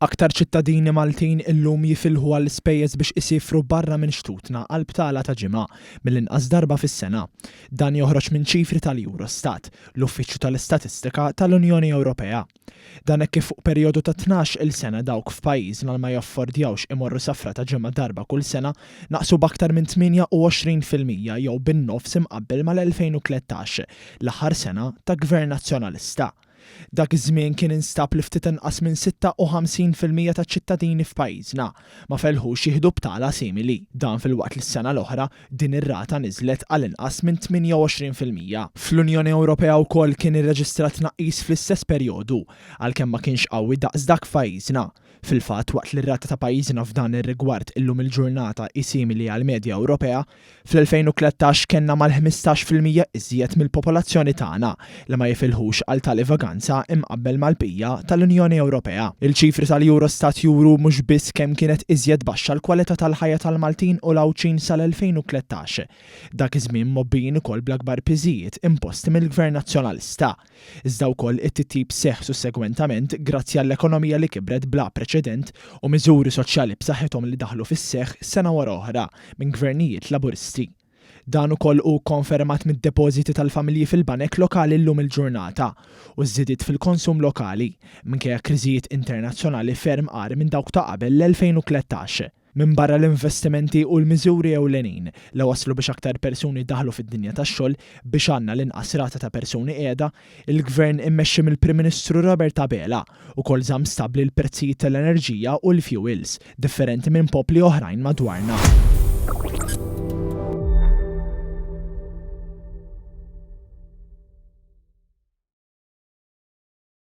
Aktar ċittadini Maltin illum jifilħu għall-ispejjeż biex isiefru barra minn xtutna għal btala ta' ġimgħa, mill-inqas darba fis-sena. Dan joħroġ minn ċifri tal-Eurostat, l-uffiċċju tal-istatistika tal-Unjoni Ewropea. Dan hekk kif fuq perjodu ta' 12-il sena dawk f'pajjiżna li ma jaffordjawx imorru safra ta' ġimgħa darba kull sena naqsu b'aktar minn 28% jew bin-nofs imqabbel mal-2013, l-aħħar sena ta' Gvern Nazzjonalista. Dak iż-żmien kien instab li ftit inqas minn 56% taċ-ċittadini f'pajjiżna ma felħux jieħdu btala simili. Dan filwaqt li s-sena l-oħra din ir-rata niżlet għal inqas minn 28%. Fl-Unjoni Ewropea wkoll kien irreġistrat tnaqqis fl-istess perjodu, għalkemm ma kienx qawwi daqs dak f'pajjiżna. Fil-fatt, waqt li r-rata ta' pajjiżna f'dan ir-rigward illum il-ġurnata hi simili għall-medja Ewropea, fl-2013 kellna mal-15% iżjed mill-popolazzjoni tagħna li ma jifilħux għal tali vaganza imqabbel mal-bqija tal-Unjoni Ewropea. Il-ċifri tal-Eurostat juru mhux biss kemm kienet iżjed baxxa l-kwalità tal-ħajja tal-Maltin u l-Għawdxin sal-2013, dak iż-żmien mgħobbijin ukoll bl-akbar piżijiet imposti mill-Gvern Nazzjonalista, Iżda wkoll it-titjib seħħ sussegwentament grazzi għall-ekonomija li kibret bla preċedent u miżuri soċjali b'saħħithom li daħlu fis-seħħ sena wara oħra minn gvernijiet Laburisti. Dan ukoll hu kkonfermat mid-depożiti tal-familji fil-banek lokali llum il-ġurnata u ż-żidiet fil-konsum lokali, minkejja kriżijiet internazzjonali ferm agħar minn dawk ta' qabel l-2013. Minbarra l-investimenti u l-miżuri ewlenin li wasslu biex aktar persuni daħlu fid-dinja tax-xogħol biex għandna l-inqas rata ta' persuni qiegħda, il-Gvern immexxi mill-Prim Ministru Robert Abela ukoll żamm stabbli l-prezzijiet tal-enerġija u l-fjuwils, differenti minn popli oħrajn madwarna.